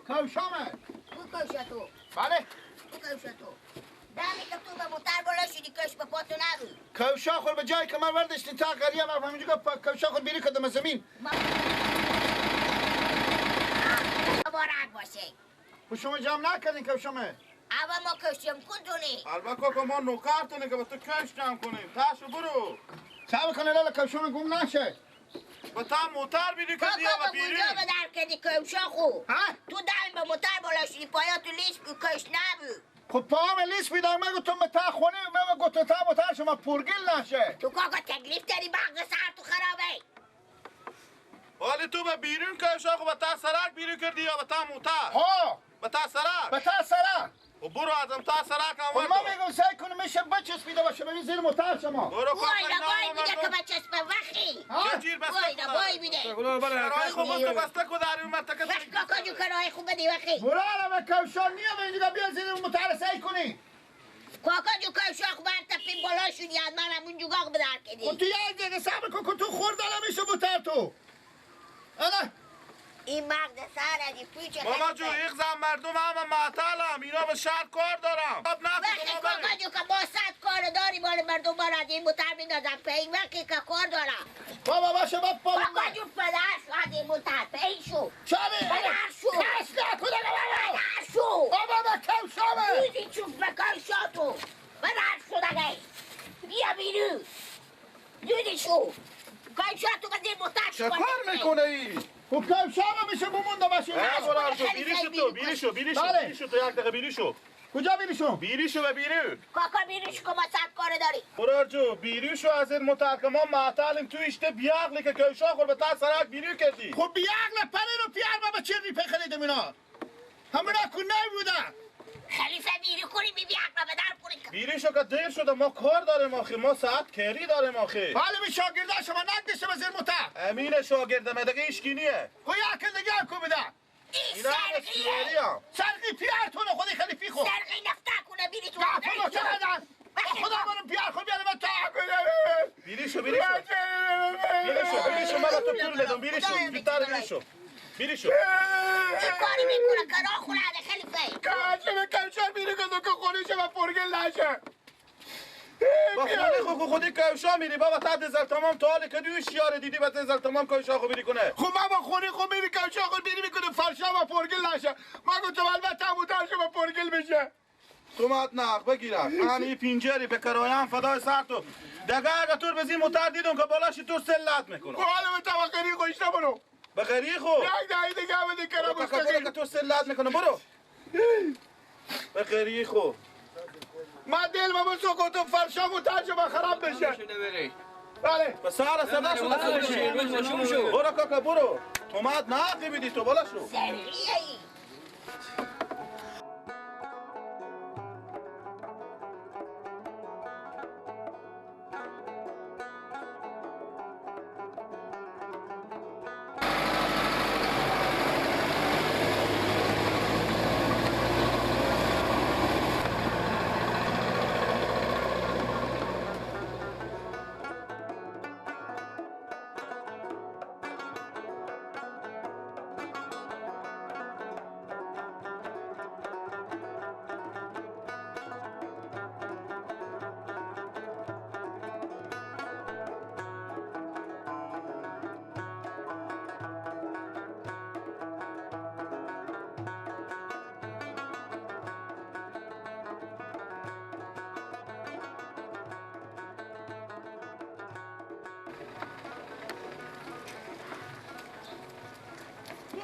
تو؟ کوشامه. کو کوشا تو؟ بله. کو کوشا تو؟ دمی که تو به موتر بالا شدی کش به پاتو نبود. کوشا خور به جایی که من وردشتی تا قریه من همینجا کوشا خور بیری کردم زمین. مبارک باشه. و شما جمع نکردین کوشامه؟ اول ما کش جمع کن تونی. البته کاکا ما نوکرتونه که با تو کش جمع کنیم. تاشو برو. صبر کنه لالا کوشامه گم نشه. با تا موتر بیری کردی یا با بیری؟ کجا به در کردی کوشا خو؟ تو دم به موتر بالا شدی پایا تو لیس کش نبود. خب پاهم لیس بیدم من گفتم به تا خونه من گفتم تا موتر شما پرگل نشه. تو کاکا تکلیف داری مغز سر تو خرابه. ولی تو به بیرون کشا خو به تا سرک بیرون کردی یا به تا موتر؟ ها به تا سرک. به تا سرک. و برو ازم تا سرک هم ورد. من میگم سعی کنم میشه بچسبیده باشه ببین زیر موتر شما. برو کاکا وای وای میده که بچسبه وخی. وای وای میده. کرای خوب بسته بسته کو داری مرتکه. وخ کاکا جو کرای خوب بدی وخی. برو الان کوشا نیا به اینجا بیا زیر موتر سعی کنی. کاکا جو کوشا خوب تپین بالا شدی از منم اون جوگاق به در کردی. تو یک دقیقه صبر کن تو خورد نمیشه موتر تو. انا این مغز سر از این پیچ ماما جو یک زن مردم همه معطلم اینا به شهر کار دارم. خب وقتی کاکا جو که با صد کار داری مال مردم بار از این موتر میندازم پی وقتی که کار دارم. بابا باشه بابا کاکا جو پدر شو از این موتر پی شو. چرا پدر شو کس نکنه بابا. پدر شو بابا با کوشامه. روزی چوب به کوشا تو پدر شو دیگه بیا بیرون روزی شو کوشا تو که زیر موتر چه کار میکنه ای؟ خب کوشامه میشه بمونده باشه. بیری شو تو بیری شو بیری شو بیری شو تو یک دقیقه بیری شو. کجا بیری شو؟ بیری شو به بیرون. کاکا بیری شو که ما صد کار داری. برار جو بیری شو از این موتر که ما معطلیم تو ایشته بیعقلی که کوشا خور به تا سرک بیری کردی. خب بیعقل پره رو پیار بابا چه ریپه خریدم اینا؟ همونا کنه بودن. خلیفه بیری کنی بی بیعقل به در کنی. بیری شو که دیر شده ما کار داریم آخه ما ساعت کری داریم آخه. بله می شاگرده شما نگدشه به زیر موتر. امین شاگردم دیگه ایشکی نیه. خب یک دیگه هم کو بده. این سرقیه. سرقی پیارتونه خودی خلیفی خو. سرقی نفته کنه بیری تو. نه چقدر؟ خدا منو پیار خود بیاره من تا بیری شو بیری شو. بیری شو بیری شو من تو پول بدم بیری شو بیتر بیری شو. بیری شو. این کاری میکنه که راه خونه خلیفه. کاشه به کوشا میره که خونیشه و پرگل نشه. با خونه خودی کوشا میری بابا تا دزل تمام تا حال که دوش یاره دیدی با دزل تمام کوشا خو میری کنه. خب من با خونه خو میری کوشا خو میری میکنه فرشا و پرگل نشه. من گفتم البته موتر شما پرگل بشه. تو مات نق بگیرم من این پینجری به کرایم فدای سر تو. دگه اگه تور بزی موتر دیدم که بالاش تو سلات میکنم. حالا به توقری خوش نبرو. به غری خو. یک دقیقه دیگه بده کرا مستقیم. که تو سلات میکنم برو. به غری خو. من دل ما بسو فرشا موتر شما خراب بشه. بله. به سر صدا شو. برو کاکا برو. تو مات نقی بدی تو بالا شو. سریعی.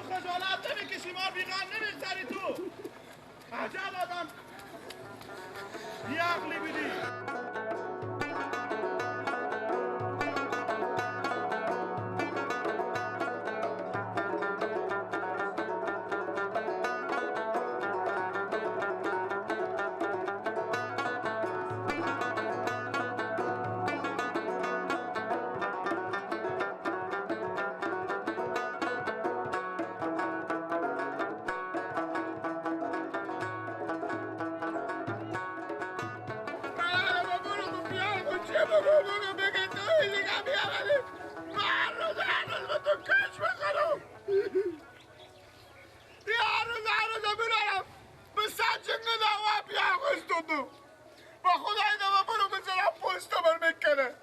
خجالت نمیکشی ما بیغم نمیگذری تو. عجب آدم بیعقلی بیدی. بستوندم. با خدا اینا برو بزنم پشت بر میکنه.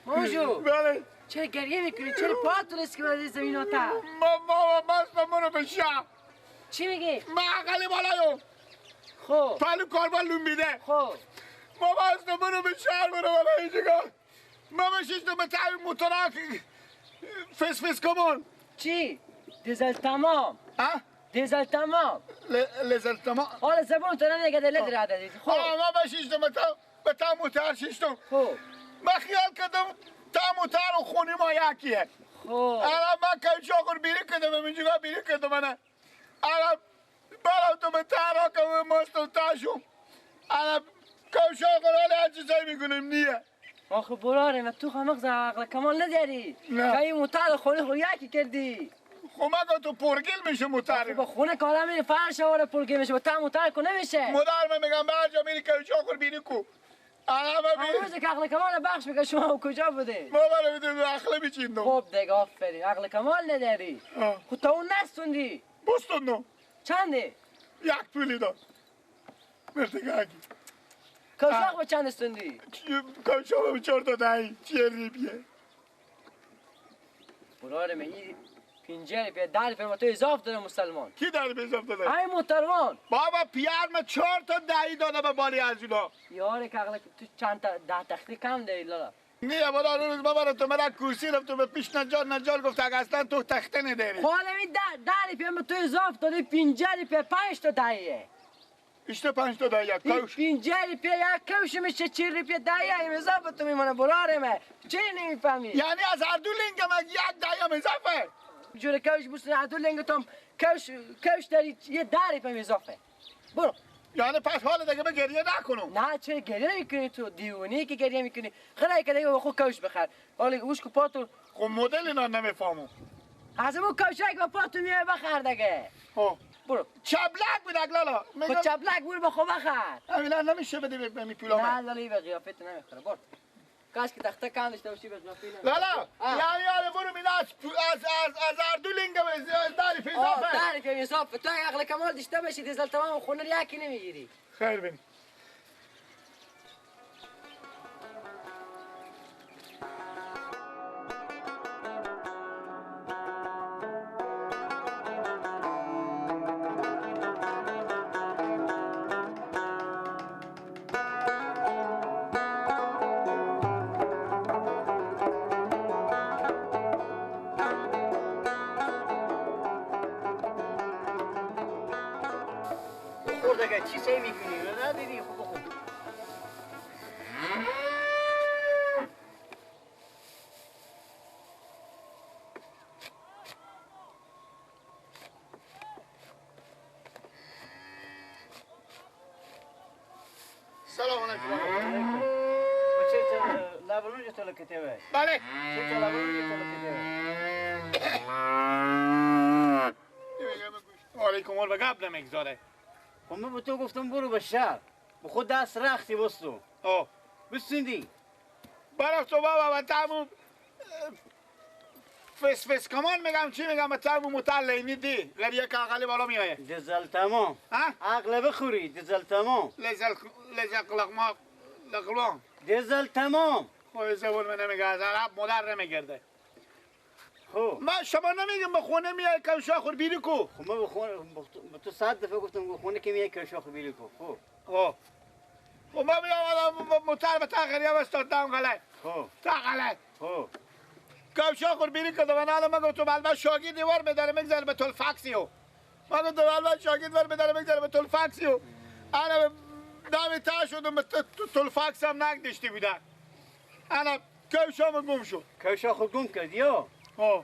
موجو بله. چرا گریه میکنی؟ چرا پاتون است که برای زمین آتا؟ ما ماست منو به شهر. چی میگی؟ من عقل بالایم. خب پلو کاربال لون میده. خب ما ماست منو به شهر برو بالا اینجا. ما بشیشتم به تعبیر موتورک فس فس کمان. چی؟ دیزل تمام. ها؟ دیزل تمام. لزل تمام. حالا زبون تو نمیگه دلت را دادی. خب ما بشیشتم به تا موتور شیشتم. خب من خیال کردم تا موتور و خونی ما یکیه. خب الان من کمچاقور بیری کردم اینجا بیری کردم من. الان برم تو به تهران که ماستم تاشم. الان کمچاقور حالا هر چیزایی میکنیم نیه. آخه براره ما تو خمق عقل کمال نداری. نه. که این موتور خونه خو یکی کردی. خب من تو پرگل میشه موتور. با خونه کالا میری فرش آواره پرگل میشه با تا موتور کو نمیشه. مادر من میگم برجا میری کمچاقور بیری کو. الان من روز که عقل کمال بخش میگه شما کجا بودی؟ ما برای میدونم عقل میچیندم. خب دیگه آفرین عقل کمال نداری. خب تا اون نستوندی. بستوندم. چنده؟ یک پولی داد. مرتگاگی. کوشاق به چند استوندی؟ کوشاق به 4 تا دهی چیه ریبیه. براره من این پینجری به در به تو اضافه داره مسلمان. کی در به اضافه داره؟ ای موتوروان. بابا پیار من 4 تا دهی داده به بالی از اینا. یاره که عقل تو چند تا 10 تختی کم داری لالا. نه بابا روز بابا تو مرا کرسی رفت تو به پیش نجار گفت اگه اصلا تو تخته نداری. حالا این در به تو اضافه داره پینجری به 5 تا دهیه. 25 تا دهیه. کوش پینجری پی یک کوش میشه 40 پی دهیه این اضافه تو میمونه براره من. چی نمیفهمی؟ یعنی از هر دو لنگم یک دهیه اضافه. جور کوش بوس هر دو لنگ تام کوش داری یه دری پی اضافه. برو. یعنی پس حال دیگه به گریه نکنم. نه چرا گریه نمیکنی تو دیوونی که گریه میکنی. خیلی که دیگه خود کوش بخر. حالا اوش کو پاتو. خب مدل اینا نمیفهمم. از اون کوشک با پاتو میای بخر دیگه. خب برو. چبلک بود لالا. خب چبلک برو با خود بخر. همینا نمیشه بده به می پولا. نه لالا به قیافت نمیخوره. برو. کاش که تخته کم داشته باشی به قیافه نمیخوره. لالا یعنی یعنی برو مینا از از از از دو لینگ از داری پیزافه. داری پیزافه. تو عقل کمال داشته باشی دیزل تمام خونه رو یکی نمیگیری. خیر بین. چی سعی میکنی؟ ندیدی خوب خوب. سلام علیکم. چه لبنون چه لکته؟ بله. چه لبنون چه لکته؟ علیکم و گپ نمیگذاره. خب من به تو گفتم برو به شهر به خود دست رختی بستو. آه بستندی برم تو بابا و تموم فس فس کمان میگم چی میگم به تموم مطلعی نیدی غریه که عقلی بالا میایه دزل تمام. ها؟ عقل بخوری دزل تمام. لزل لزل لقلان دزل تمام. خب زبون من نمیگه از عرب مادر نمیگرده. خب ما شما نمیگم به خونه میای کمشا خور بیری کو. خب من به خونه به تو 100 دفعه گفتم به خونه که میای کمشا خور بیری کو. خب خب خب من میام موتر به تغییریه بستادم غله. خب تغله. خب کمشا خور بیری کو من الان من گفتم البته شاگرد ور بداره میگذره به تل فاکسیو. من گفتم البته شاگرد ور بداره میگذره به تل فاکسیو. انا دم تا شدم به تل فاکس هم نگدشتی بوده. انا کمشا گم شد. کمشا خود گم کردی یا؟ خب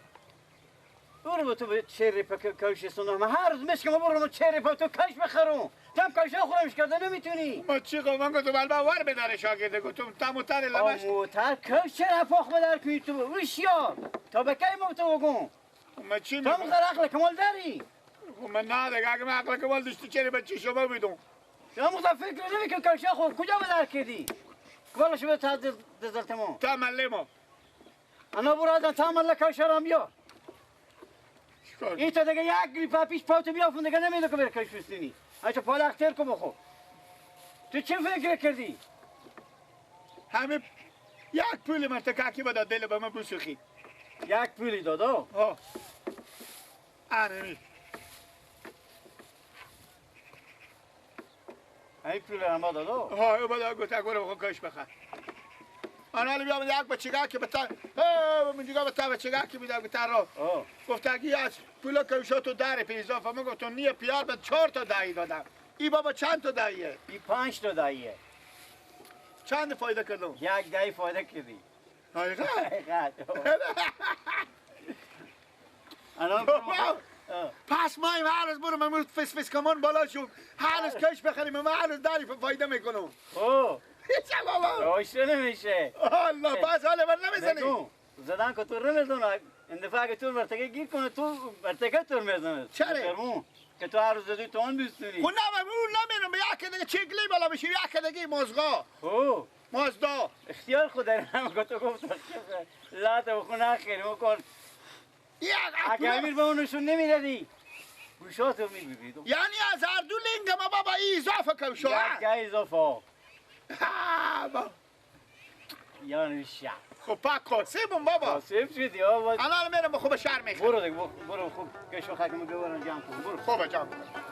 برو به تو به چهره پا کوش سندم. من هر روز مشکم برو چهره پا تو کش بخرم. تم کش خورمش کرده نمیتونی. ما چی گفتم؟ من گفتم البته ور بداره شاگرده گفتم تموتر لبش. موتر کش چرا پاخ بدار کی تو وشیا تا به کی ما تو بگم؟ ما چی میگم؟ تو عقل کمال داری؟ من نه دیگه اگه من عقل کمال داشتی چرا بچه شما بیدم؟ شما مخصوصا فکر نمیکنم کش خور کجا بدار کردی؟ والا شما تا دزل تمام. تمام ما. انا برو از تعمل کشرم بیا. این تا دیگه یک ریپه پیش پاتو بیافون دیگه نمیده که بره کش بستونی. هایچه پالق تر کن بخو. تو چه فکر کردی؟ همه یک پول مرتکاکی بده دل به من بسوخی. یک پولی دادا؟ ها. آنمی. این پول هم دادا؟ ها بدا گفت اگه بخو کش بخر. آنها بیام یک بچگاه که بتا من دیگه بتا بچگاه که بیدم گفت را گفت اگه از پول کشو تو در پی اضافه من گفتم نیه پیار به 4 تا دایی دادم. ای بابا چند تا داییه؟ ای 5 تا داییه. چند فایده کردم؟ یک دایی فایده کردی. حقیقت؟ حقیقت. الان پس ما این هر روز برو من فس فس کمان بالا شو هر روز کش بخریم من هر روز داری فایده میکنم. اوه چه بابا؟ راشه نمیشه. الله پس حال من نمیزنی. زدن که تو نمیزنه. این دفعه اگه تو مرتکه گیر کنه تو مرتکه تو میزنه. چرا؟ که تو هر روز زدی تو آن بیستونی. خب نه من اون نمیرم یک دیگه چگلی بالا میشه یک دیگه مازغا. اوه مازدا. اختیار خود هم که تو گفت لا تو خو نخیر کن. اگه امیر به اونشون نمیدادی گوشاتو میبریدم. یعنی از هر دو لنگ ما بابا ای اضافه کم شو. یک اضافه. یعنی شب. خب پاک کاسبم بابا. کاسب شدی آبا. الان میرم خوب شهر میخرم. برو دیگه برو خوب کشو خاکمو ببرم جمع کن برو. خوبه جمع کن.